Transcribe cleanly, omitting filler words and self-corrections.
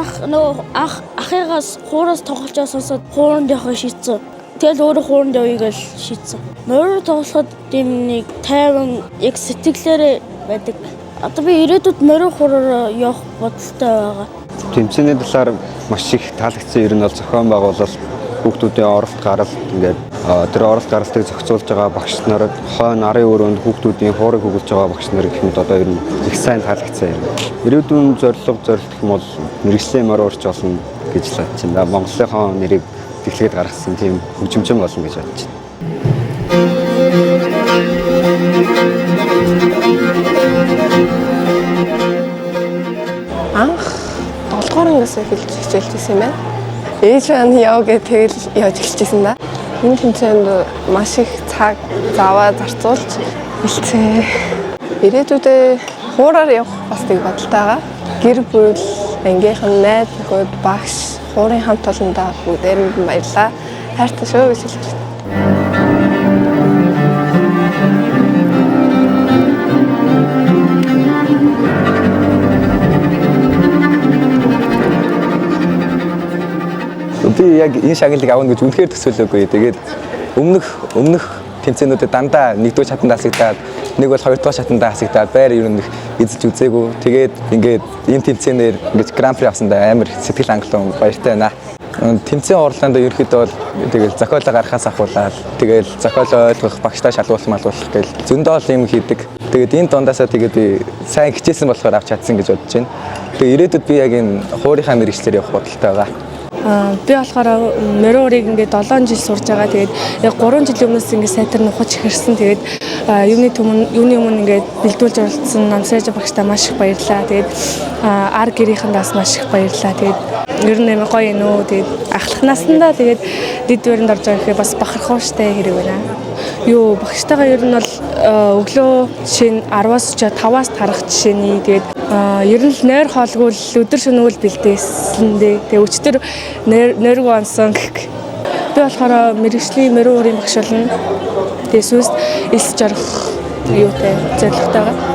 Анх нөгөө анх ахыгаас хуураас тоглож байгаа сонсоод хууранд явахыг шийдсэн. Тэгэл өөрөө хууранд явъя гэж шийдсэн. Морь тоглоход тийм нэг тайван яг сэтгэлээрээ байдаг. Одоо би ирээдүйд морин хуураар явах бодолтой байгаа. Тэмцээний талаар маш их таалагдсан, ер нь бол зохион байгуулалт, хүүхдүүдийн оролт гаралт, ингээд тэр оролт гаралтыг зохицуулж байгаа багш нар, хойно арын өрөөнд хүүхдүүдийн хуурыг хөглөж байгаа багш нар гэх мэт одоо ер нь их сайн таалагдсан юм. Ирээдүйн зорилго зорилт гэх юм бол мэргэжлийн морь уурч болно гэж л бодож байна. Монголынхоо нэрийг дэлхийд гаргасан тийм хөгжимчин болно гэж бодож байна. Анх 7 дугаар ангиас эхэлж хичээлж байсан юм байна. Ээж маань яв гэх тэгэл явж эхэлчихсэн да. Энэ тэмцээнд маш их цаг заваа зарцуулж бэлтсэн. Ирээдүйдээ хуураар явах бас нэг бодолтой байгаа. Гэр бүл, ангийнхан, найз нөхөд, багш, хуурын хамт олондоо бүгдээрэнд нь баярлалаа. Хайртай шүү гэж хэлж байна. Би яг энэ шагналыг авна гэж үнэхээр төсөөлөөгүй. Тэгээд өмнөх тэмцээнүүдэд дандаа нэгдүгээр шатанд хасагдаад, нэг бол хоёрдугаар шатанд хасагдаад байр ер нь их эзэлж үзээгүй. Тэгээд ингээд энэ тэмцээнээр ингэж гран при авсандаа амар сэтгэл хангалуун баяртай байна. Тэмцээн уралдаанд ерөнхийдөө бол тэгэл зохиолоо гаргахаас ахуулаад тэгэл зохиолоо ойлгох, багштай шалгуулах малгуулах гэл зөндөө л юм хийдэг. Тэгээд энэ дундаасаа тэгээд би сайн хичээсэн болохоор авч чадсан гэж бодож байна. Тэгээд ирээдүйд би яг энэ хуурийнхаа мэргэжлээр явах бодолтой байгаа. Би болохоор морин уурыг ингээд 7 жил сурж байгаа. Тэгээд яг 3 жилийн өмнөөс ингээд сайтар нухаж эхэрсэн. Тэгээд юуны өмнө ингээд бэлдүүлж оролцсон Намсаажа багштай маш их баярлалаа. Тэгээд ар гэрийнхэндээ бас маш их баярлалаа. Тэгээд ер нь амар гоё юм уу. Тэгээд ахлах наснда тэгээд дэд дүүрэнд орж байгаа гэхээр бас бахархуу штэ хэрэг байна. Юу багштайгаа ер нь бол өглөө жишээ нь 10-аас 5-аас тарах жишээний тэгээд ер нь л нойр хоолгүй л өдөр шөнөгүй л бэлдээсэн дээ. Тэгээд өчтөр нойргүй онсон гэх. Би болохоор мэргэжлийн морин уурын багш болно. Тэгээд сүйст элсэж орох юутай зорилготой байгаа.